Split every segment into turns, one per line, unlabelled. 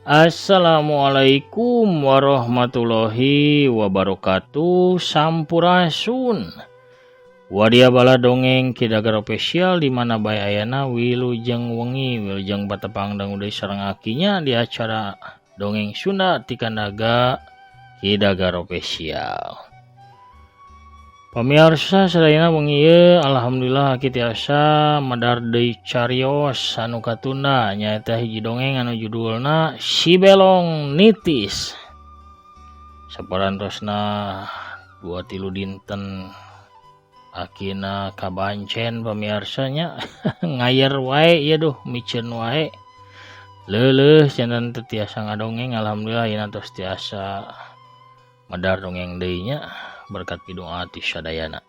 Assalamualaikum warahmatullahi wabarakatuh. Sampurasun. Wadia bala dongeng Ki Dagar Official di mana bae ayana wilujeng wengi wilujeng patepang dangu deui sareng akinya di acara dongeng Sunda ti Kandaga Ki Dagar Official. Pamiarsa sadayana wengi ieu alhamdulillah aki tiasa medar deui carios anu katunda nyaeta hiji dongeng anu judulna Si Belong Nitis. Saparantosna 2-3 dinten akina kabancen pamiarsanya ngayer wae ieu duh miceun wae leuleuh janten teu tiasa ngadongeng. Alhamdulillah ayeuna tos tiasa medar dongeng deui nya berkat pidoa ti sadayana.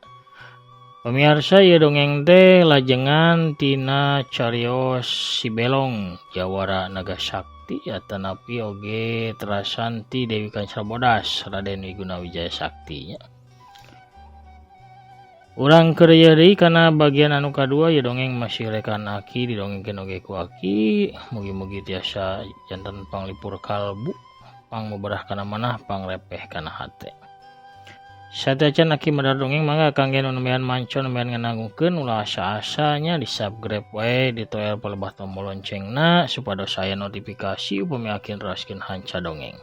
Pamiarsa ieu dongeng teh lajengan tina carios Si Belong Jawara Naga Sakti atanapi oge terasan ti Dewi Kancra Bodas Raden Wiguna Wijaya Sakti nya. Urang keur ieu deui kana bagian anu kadua ieu dongeng masih rekan aki didongengkeun oge ku aki. Mugi-mugi tiasa janten panglipur kalbu, pangmuberah kana manah, pangrepeh kana hate. Sateuacan aki medar dongeng mangga kangge nu nembean manco nembean ngananggukeun ulah asa-asanya di subscribe wae ditoel palebah tombol loncengna supados aya notifikasi upami aki neraskeun hanca dongeng.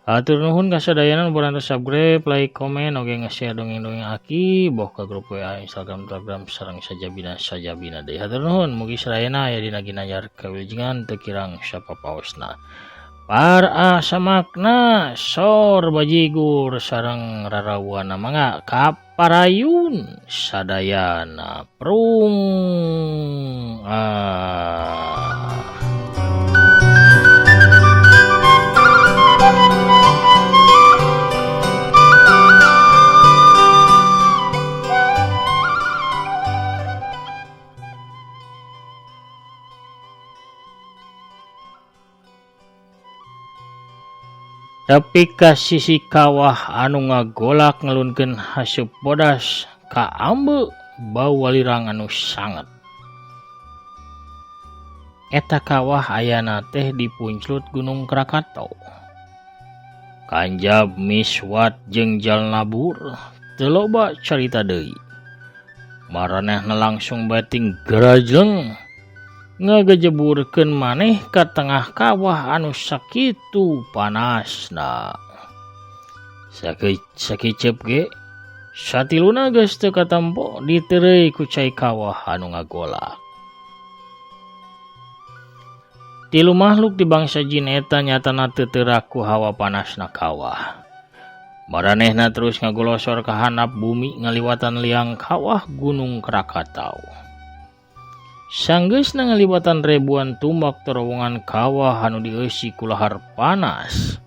Hatur nuhun ka sadayana nu parantos subscribe, like, komen oge nge-share dongeng-dongeng aki boh ka grup WA, Instagram, Telegram sareng sajabina-sajabina deui. Hatur nuhun mugi sadayana aya dina ginanjar kawilujengan teu kirang sapapaosna. Para samakna sor bajigur sareng rarawana mangga kaparayun sadayana prung ah. Tapi ka sisi kawah anu ngagolak ngelunkeun haseup bodas ka ambe bau walirang anu sanget. Eta kawah ayana teh dipunclut Gunung Krakatau. Kanjab Miswat jeung Jalnabur teu loba carita deui. Maranehna langsung bae gerajleng ngagejeburkeun maneh ka tengah kawah anu sakitu panasna. Sakiceup ge satiluna geus teu katempo diteureuy ku cai kawah anu ngagolak. Tilu makhluk di bangsa jin eta nyatana teu teurak ku hawa panasna kawah. Maranehna terus ngagolosor ka handap bumi ngaliwatan liang kawah Gunung Krakatau. Sanggeusna ngaliwatan ribuan tumbak terowongan kawah anu dieusi ku lahar panas.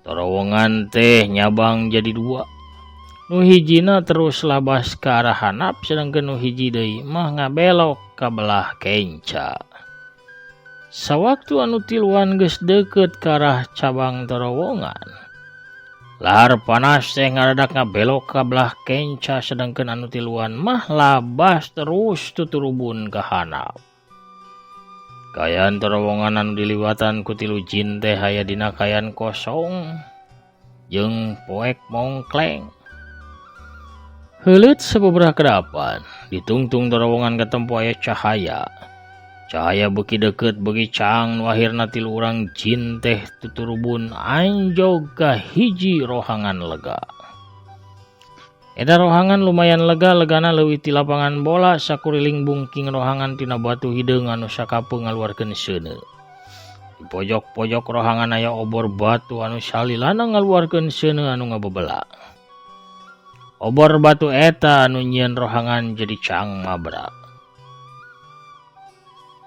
Terowongan teh nyabang jadi dua. Nu hijina terus labas ka arah handap sedangkeun nu hiji deui mah ngabelok ka belah kenca. Sawaktu anu tiluan geus deukeut ka arah cabang terowongan, lahar panas teh ngaradak ngabelok ka belah kenca sedangkeun anu tiluan mah labas terus tuturubun ka handap. Kayan terowongan anu diliwatan ku tilu jin teh aya dina kayan kosong jeung poek mongkleng. Heuleut sababaraha kedapan, ditungtung terowongan katempo aya cahaya. Cahaya beuki deukeut beuki caang nu akhirna tilu urang jin teh tuturubun anjog ka hiji rohangan lega. Eta rohangan lumayan lega, legana leuwih ti lapangan bola sakuriling bungking rohangan tina batu hideung anu sakapeung ngaluarkeun seuneu. Di pojok-pojok rohangan aya obor batu anu salilana ngaluarkeun seuneu anu ngabebela. Obor batu eta anu nyieun rohangan jadi caang mabra.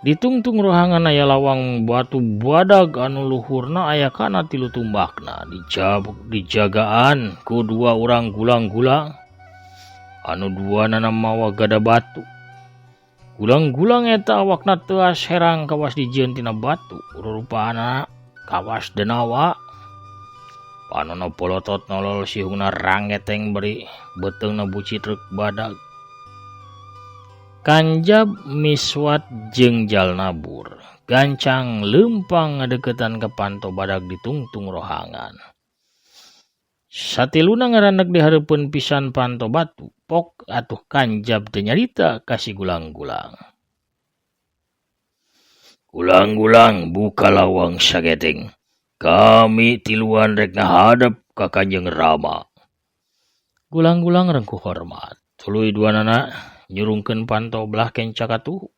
Ditungtung rohangan aya lawang batu badag anu luhurna aya kana tilu tumbakna dijagaan ku dua urang gulang-gulang anu dua nana mawa gada batu. Gulang-gulang eta awakna teuas herang kawas dijieun tina batu rurupana kawas denawa. Panona polotot nolol sihungna rangeteng beri beuteungna bucit reuk badag. Kanjab Miswat jeung Jalnabur Gancang leumpang ngadeukeutan ka panto badag ditungtung rohangan. Satiluna ngaraneg di hareupeun pisan panto batu, pok atuh Kanjab teu nyarita ka si Gulang-gulang. Gulang-gulang buka lawang sageteng. Kami tiluan rek ngahadep ka Kanjeng Rama. Gulang-gulang rengkuh hormat. Tuluy duanana nyurungkeun panto belah kenca katuhu.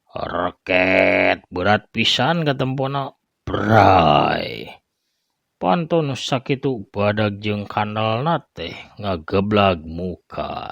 Reket berat pisan katempona. Bray. Panto nu sakitu badag jeung kandalna teh ngageblag muka.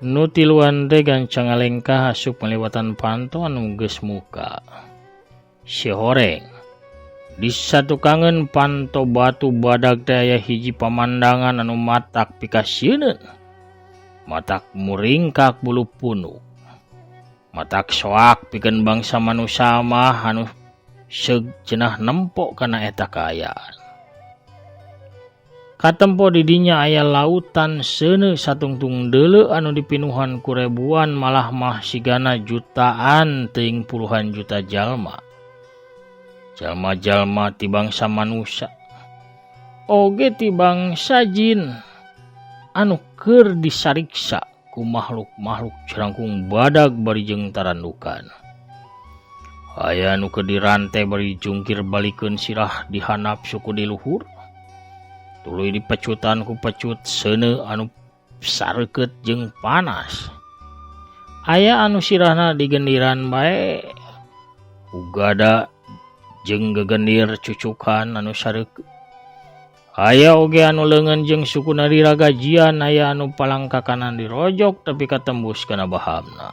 Nu tiluan teh gancang ngalengkah asup ngaliwatan panto anu geus muka. Si horeng. Di satukangeun panto batu badag teh aya hiji pamandangan anu matak pikasieuneun. Matak muringkak bulu punuk. Matak soak pikeun bangsa manusia mah anu seug cenah nempo kana eta kaayaan. Katempo di dinya aya lautan seuneu satungtung deuleu anu dipinuhan ku ribuan malah mah sigana jutaan teuing puluhan juta jalma. Jalma-jalma ti bangsa manusia oge ti bangsa jin anu keur disariksa ku makhluk-makhluk jerangkung badag bari jeung tarandukan. Aya nu keur dirante bari jungkir balikeun sirah dihandap suku di luhur. Tuluy dipecutan ku pecut seuneu anu sareukeut jeung panas. Aya anu sirahna digendiran bae. Ugada jeung gegendir cucukan anu sareukeut. Aya oge anu leungeun jeung sukuna diragajian, aya anu palangkakanan dirojok tapi katembus kana bahamna.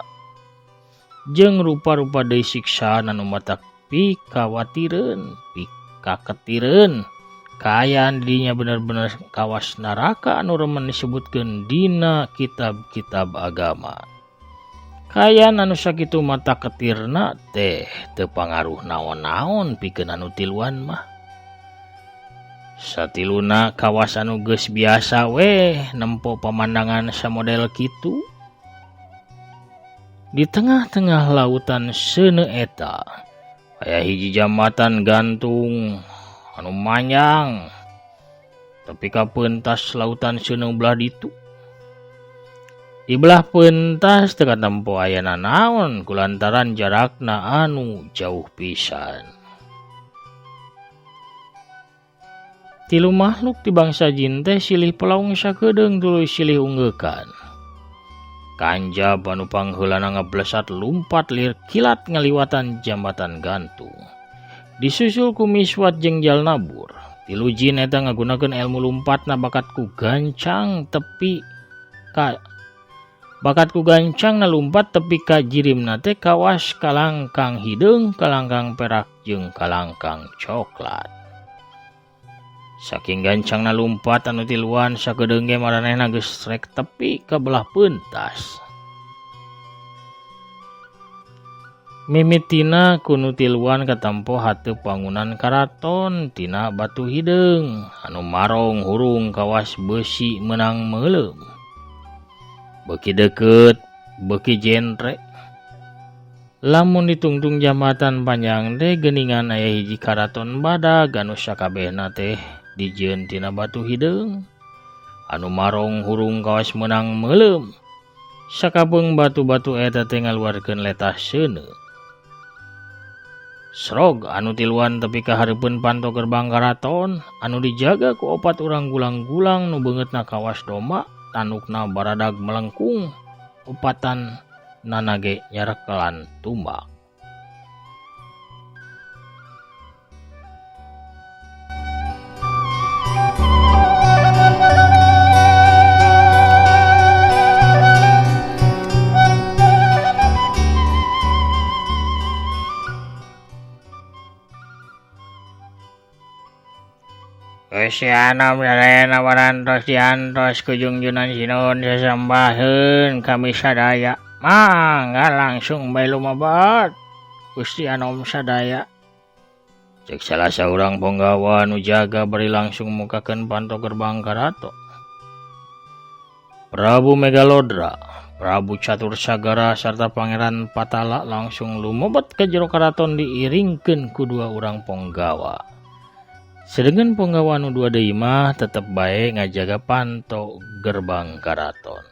Jeung rupa-rupa deui siksaan anu matak pikawatireun, pikaketireun. Kaayaan dirinya bener-bener kawas neraka anu remen disebutkeun dina kitab-kitab agama. Kaayaan anu sakitu mata ketirna teh teu pangaruh naon-naon pikeun anu tiluan mah. Satiluna kawas anu geus biasa weh nempo pamandangan samodel kitu. Di tengah-tengah lautan seuneu eta aya hiji jambatan gantung anu manjang tapi ka pentas lautan seuneu belah ditu. Di belah pentas teu katempo aya nanaon kulantaran jarakna anu jauh pisan. Tilu makhluk ti bangsa jin teh silih pelaung sakedeung tuluy silih unggeukan. Kanjab anu pangheulana ngablesat lumpat lir kilat ngaliwatan jambatan gantung. Disusul ku Miswat jeung Jalnabur. Tilu jin eta ngagunakeun ilmu lumpatna bakat ku gancang tepi ka bakat ku gancang na lumpat tepi ka jirimna teh kawas kalangkang hideung, kalangkang perak jeung kalangkang coklat. Saking gancangna lumpat anu tiluan sakedeung ge maranehna geus rek tepi ka belah pentas. Mimitina kunu tiluan katempo hateup bangunan karaton tina batu hideung anu marong hurung kawas beusi meunang meuleum. Beuki deukeut, beuki jentre. Lamun ditungtung jambatan panjang teh geuningan aya hiji karaton badag anu sakabehna teh dijieun tina batu hideung anu marong hurung kawas meunang meuleum. Sakapeung batu-batu eta teh ngaluarkeun letah seuneu. Srog anu tiluan tepi ka hareupeun panto gerbang karaton anu dijaga ku opat urang gulang-gulang nu beungeutna kawas domba, tandukna baradag melengkung, opatan nanage nyarekelan tumbak. Gusti Anom sadayana warantos diantos ku Jungjunan Sinuhun sesembaheun kami sadaya. Mangga langsung bae lumabat Gusti Anom sadaya. Cek salah saurang ponggawa nu jaga bari langsung mukakeun panto gerbang karaton. Prabu Megalodra, Prabu Catur Sagara sarta Pangeran Patala langsung lumebet ka jero karaton diiringkeun ku dua urang ponggawa. Sedengkeun ponggawa nu dua deui mah tetep bae ngajaga panto gerbang karaton.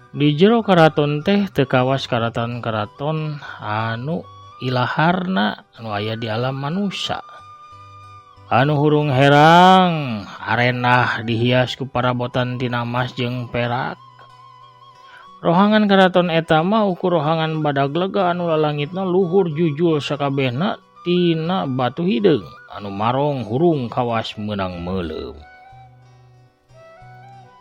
Di jero karaton teh teu kawas karaton-karaton anu ilaharna anu aya di alam manusia. Anu hurung herang arenah dihias ku parabotan tina emas jeung perak. Rohangan karaton eta mah ukur rohangan badag lega anu lalangitna luhur jujul sakabehna tina batu hideung anu marong hurung kawas meunang meuleum.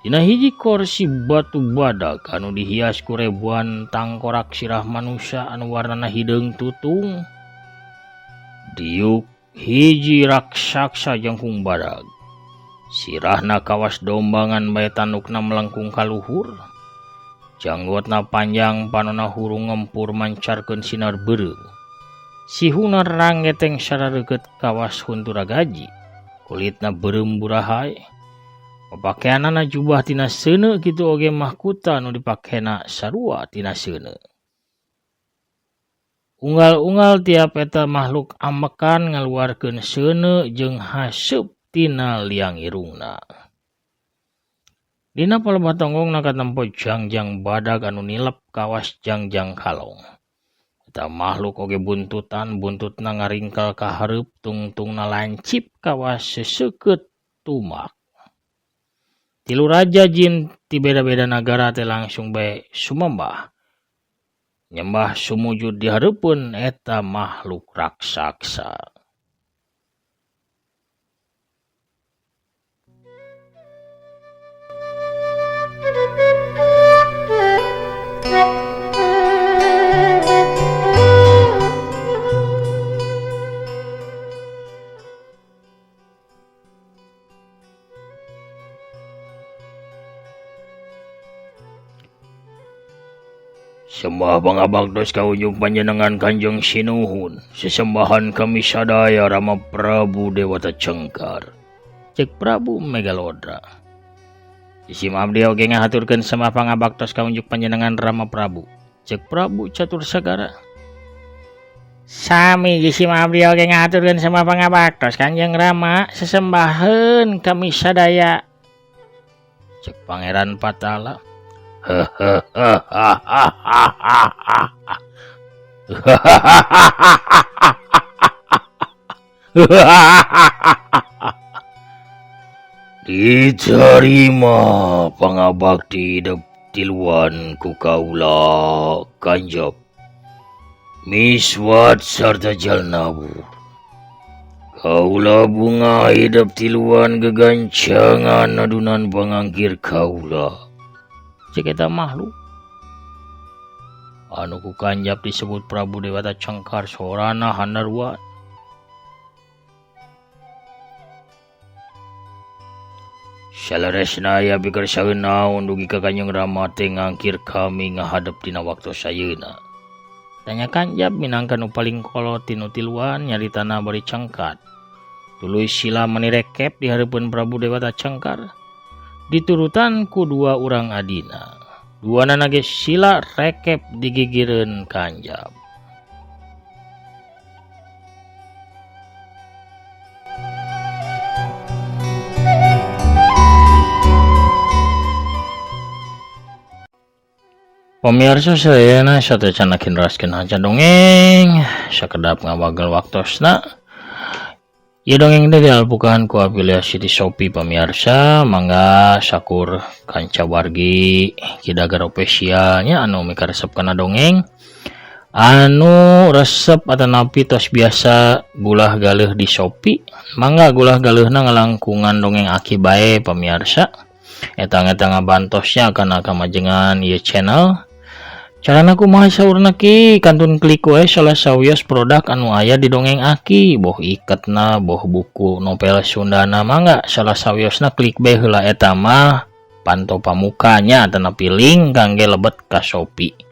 Dina hiji korsi batu badag anu dihias ku ribuan tangkorak sirah manusia anu warnana hideung tutung. Diuk hiji raksasa jangkung badag. Sirahna kawas dombangan bae tandukna melengkung ka luhur. Janggotna panjang panona hurung ngempur mancarkeun sinar beureum. Sihuna rangeteng sarareukeut kawas huntura gaji. Kulitna beureum burahay. Papakeanana jubah tina seuneu kitu oge mahkuta nu dipakena sarua tina seuneu. Unggal-unggal tiap eta makhluk ambekan ngaluarkeun seuneu jeung haseup tina liang irungna. Dina palebah tonggongna katempo jangjang badag anu nilep kawas jangjang kalong. Eta makhluk oge buntutan, buntutna ngaringkel ka hareup, tungtungna lancip kawas seseukeut tumak. Tilu raja jin ti beda-beda nagara teh langsung bae sumembah. Nyembah sumujud di hareupeun eta makhluk raksasa. Sembah pangabaktos ka unjuk panjenengan Kanjeng Sinuhun, sesembahan kami sadaya Rama Prabu Dewata Cengkar. Cek Prabu Megalodra. Isim abdi oge ngahaturkeun sembah pangabaktos ka unjuk panjenengan Rama Prabu. Cek Prabu Catur Sagara. Sami jisim abdi oge ngahaturkeun sembah pangabaktos Kanjeng Rama, sesembahan kami sadaya. Cek Pangeran Patala. Diterima pangabakti hidup tiluan ku kaula Kanjab Miswat sarta Jalnabur. Kaula bunga hidup tiluan gegancangan adunan pangangkir kaula. Cek eta makhluk anu ku Kanjab disebut Prabu Dewata Cengkar sorana handarua. Saleresna aya pikir saeun naon dugi ka Kanjeng Rama teh ngangkir kami ngahadep dina waktu sayeuna. Tanya Kanjab minangka nu paling kolot tinu tiluan nyaritana bari cengkat. Tuluy sila manirekep di hareupeun Prabu Dewata Cengkar. Diturutan ku dua urang adina. Duanana ge sila rekep digigireun Kanjab. Pemirsa sadayana sateuacan kinraskeun haca dongeng sakedap ngawagel waktosna. Ieu dongeng teh dialpukan ku afiliasi di Shopee pemirsa, mangga sakur kanca wargi Kidagar officialnya anu mikaresep kana dongeng anu resep atanapi tos biasa gulah galeuh di Shopee, mangga gulah galeuhna ngalangkungan dongeng aki bae pemirsa. Eta-eta ngabantosnya kana kamajengan ieu channel. Carana kumaha saurna ki kantun klik we salah sawios produk anu aya di dongeng Aki, boh iketna boh buku novel Sundana mangga salah sawiosna klik bae heula eta mah panto pamukanya atanapi link kangge lebet ka Shopee.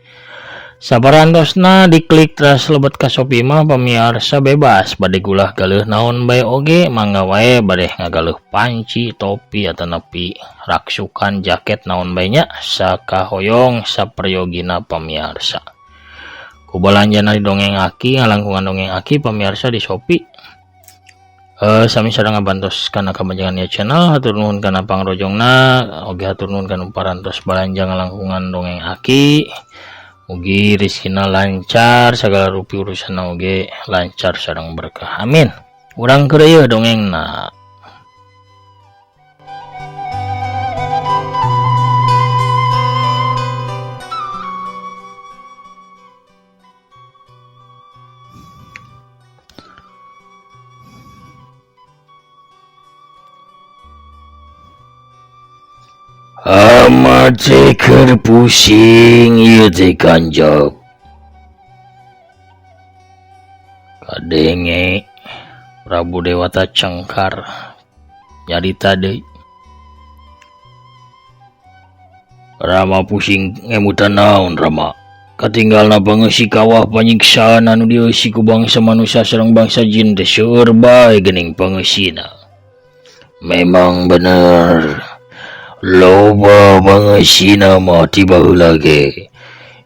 Sabarantosna diklik teras lebet ka Shopee mah pamiarsa bebas bade gulah galeuh naon bae oge mangga wae bade ngagaleuh panci, topi atanapi raksukan jaket naon bae nya sakahoyong saperyogina pamiarsa. Ku balanjana di dongeng Aki ngalangkungan dongeng Aki pamiarsa di Shopee. Sami sareng ngabantos kana kamajengan ieu channel, hatur nuhun kana pangrojongna oge hatur nuhun kana parantos balanja ngalangkungan dongeng Aki. Mugi rezekina lancar, segala rupi urusan oge lancar sareng berkah. Amin. Urang keur ieu dongengna.
Amat keur pusing ieu teh Kanjeng.
Kadenge Prabu Dewata Cengkar nyarita deui.
Rama pusing ngemutan naon Rama. Katinggalna pangeusi kawah panyiksaan anu dieusi ku bangsa manusia sareng bangsa jin teh seueur bae geuning pangeusina. Memang bener. Loba pangeusina mah ti baheula ge.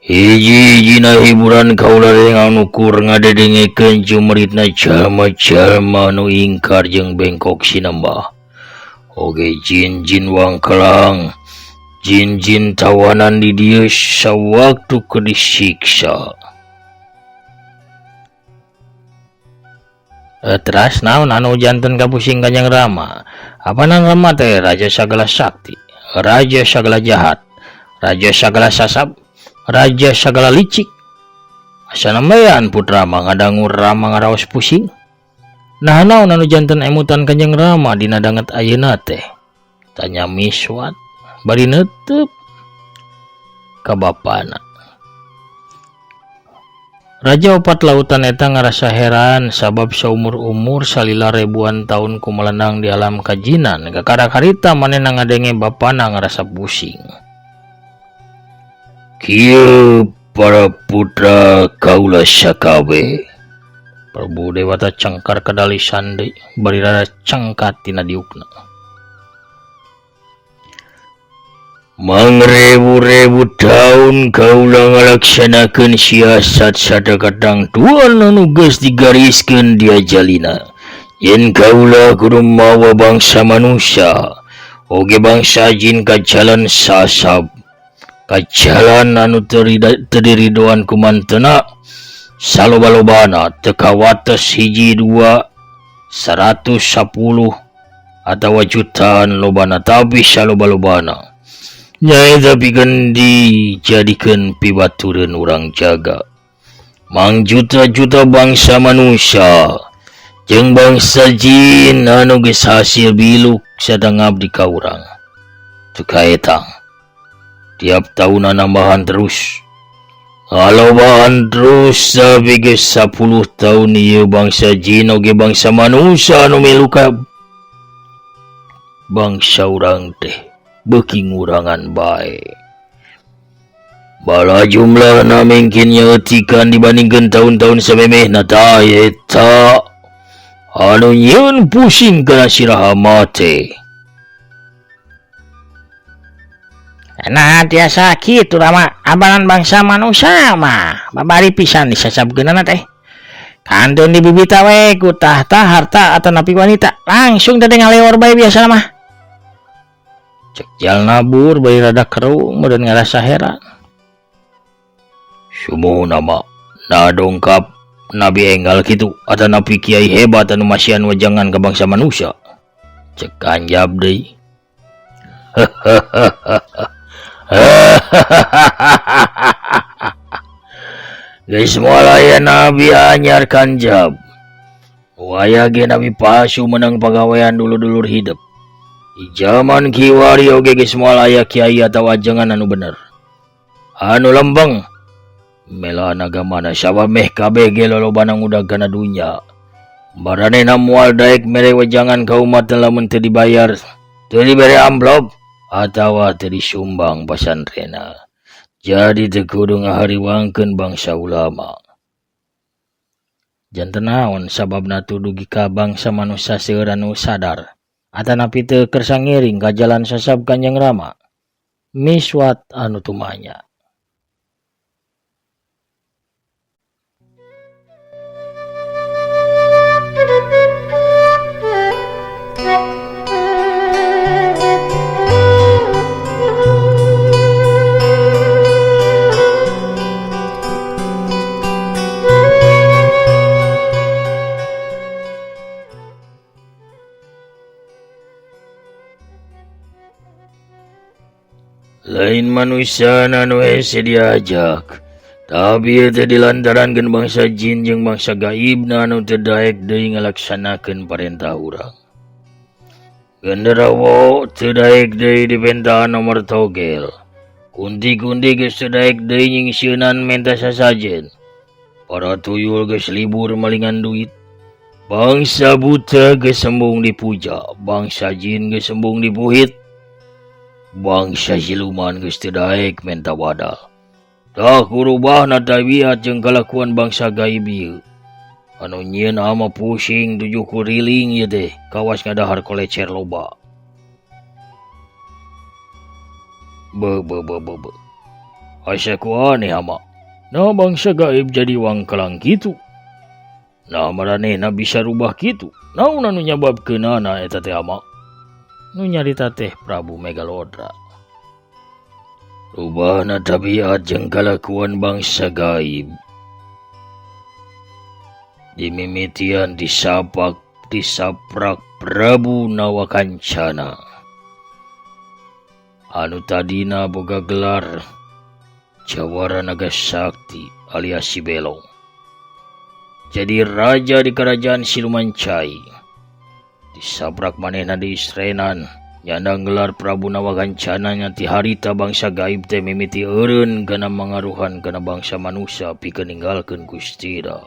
Hiji-hijina hiburan kaula anu kur ngadedengekeun jumeritna jalma-jalma nu ingkar jeung bengkok sinembah. Oge jin-jin wangkelang, jin-jin tawanan di dieu sawaktu keur disiksa.
Teras naon anu janten kapusing Kanjeng Rama? Apanan Rama teh raja sagala sakti, raja sagala jahat, raja sagala sasab, raja sagala licik. Asana mayan putra mah ngadangu Rama ngaraos pusing. Nah naon anu janten emutan Kanjeng Rama dina danget ayeuna teh? Tanya Miswat bari neuteub ka bapana. Raja opat lautan eta ngarasa heran sabab saumur-umur salila ribuan tahun kumelenang di alam kajinan kakara karita manehna ngadenge bapana ngarasa pusing.
Kieu para putra kaula sakabeh.
Prabu Dewata Cengkar kadalisan deui bari rada cengkat tina diukna.
Mangrebu-rebu tahun kaula ngalaksanakeun siasat sadakatang tuan anu geus digariskeun dia jalina. Yen kaula kudu mawa bangsa manusia, oge bangsa jin ka jalan sasab, ka jalan anu teu diridoan ku mantena, saloba-lobana teu kawates 1, 2, 110 atawa jutaan lobana tapi saloba-lobana. Nyaeta pikeun dijadikeun pibatureun urang jaga. Mang juta-juta bangsa manusia jeung bangsa jin anu geus hasil biluk sadang ngabdi ka urang. Teu kaetang. Tiap tahunan nambahan terus. Alobahan terus tapi geus 10 tahun ieu bangsa jin oge bangsa manusia anu milu ka bangsa urang teh beuki ngurangan bae. Bala jumlahna mungkin nyeutikan dibandingkeun tahun-tahun samemehna tah eta anu nyieun pusing kana siraha mate.
Nah tiasa kitu Rama, abangan bangsa manusia mah babari pisan disasabkeunana teh. Kantun dibibita we ku tahta harta atanapi wanita langsung teh ngaleor bae biasa mah. Cek jal nabur bari rada keruh meureun ngarasa heran.
Sumuhun nama nah dongkap nabi enggal kitu atanapi kiai hebat anu masihan wejangan ka bangsa manusia. Cek kanjab deui. Geus moal aya nabi anyar kanjab. Waya ge nabi palsu menang pagawean dulur-dulur hidup. Di zaman kiwari oge geus moal aya kiai atawa ajengan anu bener. Anu lembeng Melaan agamana sabab meh kabeh ge lolobana ngudag kana dunya. Maranehna moal daek mere wejangan ka umat lamun teu dibayar, teu dibere amplop atawa teu disumbang pasantrena. Jadi teu kudu ngahariwangkeun bangsa ulama.
Janten naon sababna dugi ka bangsa manusia seueur anu sadar atanapi teu kersa ngiring ka jalan sasab Kanjeng Rama. Miswat anu tumanya.
Lain manusia anu hese diajak, tapi teu dilantarankeun bangsa jin jeung bangsa gaibna anu teu daek deui ngalaksanakeun parentah urang. Genderowo teu daek deui dipentaan nomor togel. Kunti-kunti geus teu daek deui nyingsieunan menta sasajen. Para tuyul geus libur malingan duit. Bangsa buta geus sembung dipuja, bangsa jin geus sembung dipuhit. Bangsa siluman geus teu daek menta wadal. Tah kurubahna tabiat jeung kalakuan bangsa gaib ieu. Anu nyieun ama pusing tujuh kuriling ieu teh, kawas ngadahar kolecer loba. Be be be be be. Asa ku aneh ama. Nah bangsa gaib jadi wangkelang kitu. Nah maranehna bisa rubah kitu. Naon anu nyababkeunana eta teh ama?
Nu nyarita teh Prabu Megalodra.
Rubahna tabiat jeung kalakuan bangsa gaib. Dimimitian disapak disaprak Prabu Nawakancana. Anu tadina boga gelar Jawara Naga Sakti alias si Belong. Jadi raja di kerajaan Siluman Cai. Disabrak manehna di Isrenan, nyandang gelar Prabu Nawakancana nya ti harita bangsa gaib teh mimiti eureun kana mangaruhan kana bangsa manusia pikeun ninggalkeun Gustira.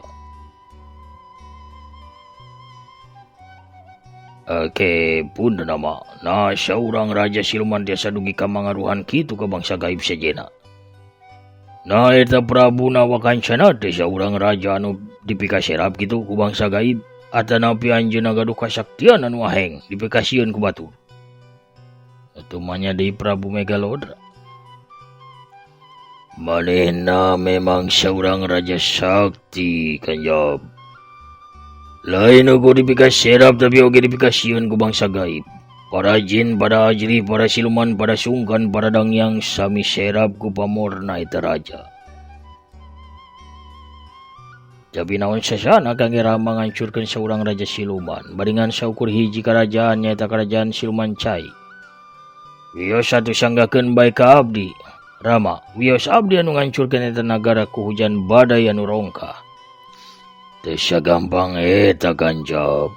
Oke, pun nama. Nah, saurang raja siluman tiasa dugi ka mangaruhan kitu ka bangsa gaib sejenna. Nah, eta Prabu Nawakancana teh saurang raja anu dipikaserap kitu ku bangsa gaib. Atanapi anjeunna gaduh kasaktian anu aheng dipikasieun ku batur. Tumanya deui Prabu Megalodra. Manehna memang saurang raja sakti kanjab. Lain uga dipikaserap tapi oge dipikasieun ku bangsa gaib. Para jin, para ajri, para siluman, para sungkan, para dangyang sami serap ku pamorna eta raja. Tapi naon sasana kangge Rama ngancurkeun saurang raja siluman, baringan saukur hiji karajaan nyaeta kerajaan Siluman Cai. Wios atuh sanggakeun bae ka abdi. Rama, wios abdi anu ngancurkeun eta nagara ku hujan badai anu rongkah. Teu sagampang eta kanjab.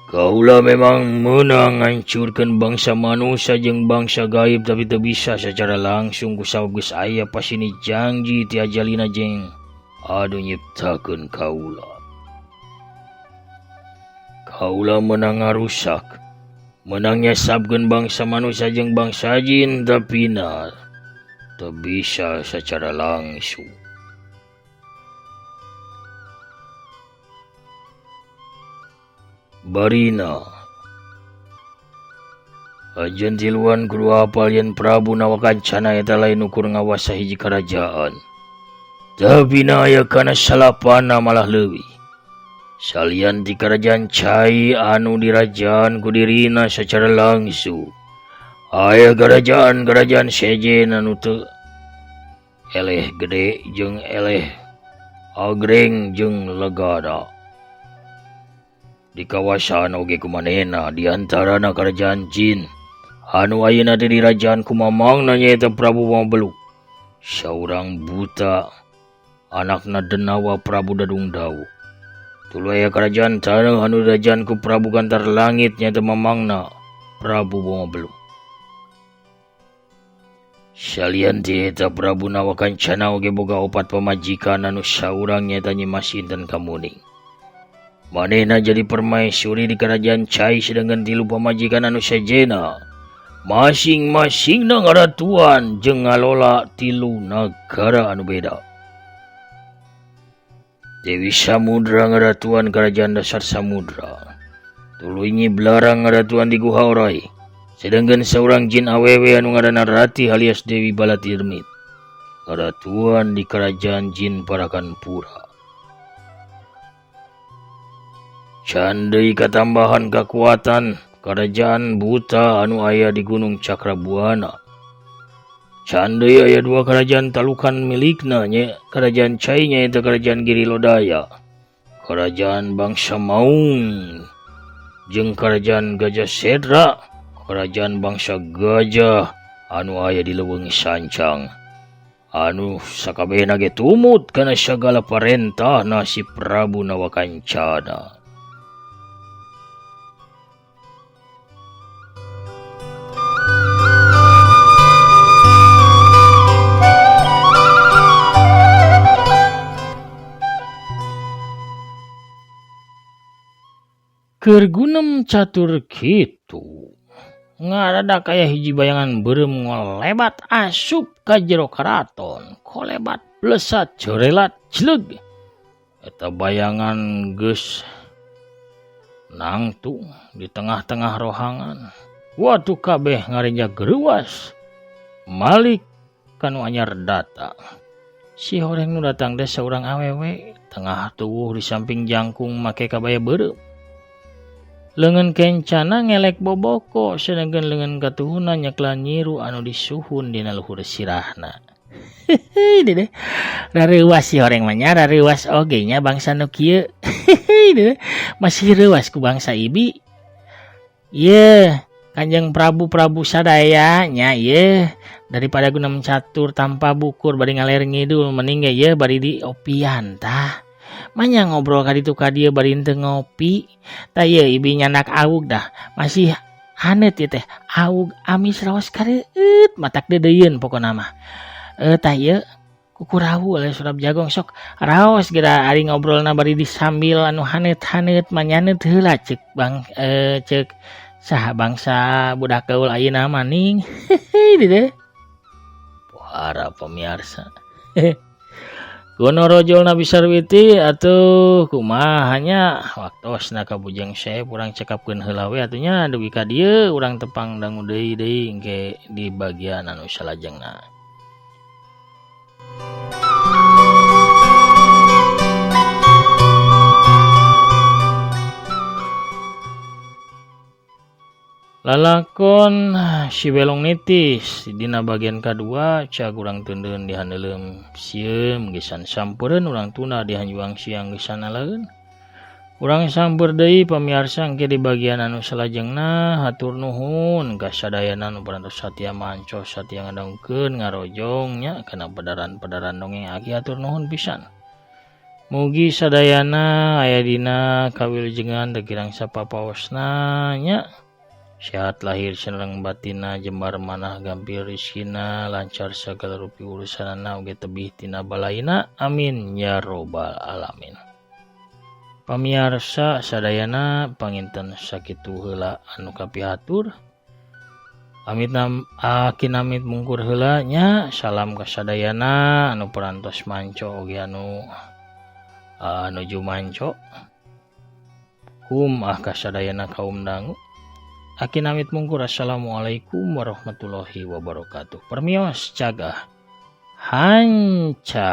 Kaula memang meunang ngancurkeun bangsa manusia jeung bangsa gaib tapi teu bisa secara langsung ku sabab geus aya pasini janji ti ajalina jeung anu nyiptakeun kaula. Kaula meunang ngarusak, meunang nyesabkeun bangsa manusia jeung bangsa jin tapi na teu bisa secara langsung. Barina ajeun tiluan kudu hafal yen Prabu Nawakancana eta lain ukur ngawasa hiji karajaan. Tapi na aya kana salapana malah leuwih. Salian di kerajaan Cai anu dirajaan ku dirina secara langsung. Aya kerajaan-kerajaan sejen anu teu eleh gede jeung eleh agreng jeung legada. Di kawasan oge kumanehna di antarana kerajaan jin anu ayeuna teh dirajaan ku mamangna nyaeta Prabu Mabeluk. Saurang buta anakna Denawa Prabu Dadung Dawu. Tuluy aya kerajaan taneuh anu dirajaan ku Prabu Gantar Langit nyaeta mamangna Prabu Boma Beluk. Salian ti eta Prabu Nawakancana oge boga opat pamajikan anu saurang nyaeta Nyi Mas Inten Kamuning. Manehna jadi permaisuri di kerajaan Cai sedangkan tilu pamajikan anu sejena. Masing-masingna ngaratuan jeung ngalola tilu nagara anu beda. Dewi Samudra ngaratuan kerajaan dasar Samudra. Tuluy Nyi Belarang ngaratuan di Guha Orai. Sedangkan seorang jin awewe anu ngaranna Ratih alias Dewi Balatirmit ngaratuan di kerajaan jin Parakanpura. Can deui katambahan kakuatan kerajaan buta anu aya di Gunung Cakrabuana. Can deui aya dua kerajaan talukan milikna nya, kerajaan Cai nyaeta kerajaan Giri Lodaya, kerajaan bangsa Maung jeung kerajaan Gajah Sedra, kerajaan bangsa Gajah anu aya di Leuweung Sancang. Anu sakabehna ge tumut kana sagala parentahna si Prabu Nawakancana. Keur gunem catur kitu ngaradak aya hiji bayangan beureum ngolebat asup ka jero karaton, kolebat blesat jorelat jleg. Eta bayangan geus nangtung di tengah-tengah rohangan. Waduh kabeh ngarinjak greuwas malik kanu anyar datang. Si horeng nu datang teh saurang awewe tengah tuwuh di samping jangkung make kabaya beureum. Leungeun kencana ngelek boboko sedangkan leungeun katuhuna nyeklan nyiru anu disuhun dina luhur sirahna. Hehehe dedeh. Rareuwas si horeng mah nya, rareuwas oge nya bangsa nu kieu. Hehehe dedeh. Masih reuwas ku bangsa ibi. Yeuh, Kanjeng Prabu-prabu sadaya nya yeuh, daripada guna mencatur tanpa bukur bari ngaler ngidul mending ge yeuh bari diopian tah. Manya ngobrol ka ditu ka dieu bari henteu ngopi. Tah ieu ibi nyandak awug dah, masih haneut ieu teh. Awug amis raos kareueut matak deudeuyeun pokona mah. Tah ieu kukurawu oleh surap jagong sok raos geura ari ngobrolna bari disambil anu haneut-haneut mah nyaneut heula ceuk bang ceuk saha bangsa budak gaul ayeuna mah ning. Hehehe deudeuh. Pohara pamiarsa. Gonoro Nabi Sarwiti atuh kumaha nya waktosna ka Bujang Seep urang cekapkeun heula we atuh nya dugi ka dieu urang tepang dangu deui deui engke di bagian anu salajengna. Lalakon Si Belong Nitis dina bagian kadua cag urang teundeun di handeuleum sieum geusan sampeureun urang tunda di hanjuang siang geusan alaeun. Urang sampeur deui pamiarsa engke di bagian anu salajengna. Hatur nuhun ka sadayana nu parantos satia manco satia ngadongkeun ngarojong nya kana pedaran-pedaran dongeng aki hatur nuhun pisan. Mugi sadayana aya dina kawilujengan teu kirang sapapaosna nya. Sehat lahir sareng batinna, jembar manah gampil rezekina, lancar sagala rupi urusanana oge tebih tina balaina. Amin ya robbal alamin. Pamiarsa sadayana panginten sakitu heula anu kapihatur. Amit akinamit mungkur heula nya. Salam ka sadayana anu parantos manco oge anu nuju manco. Hum ah kasadayana kaum dangu. Akinamit mungkur. Assalamualaikum warahmatullahi wabarakatuh. Permios cagah hanca.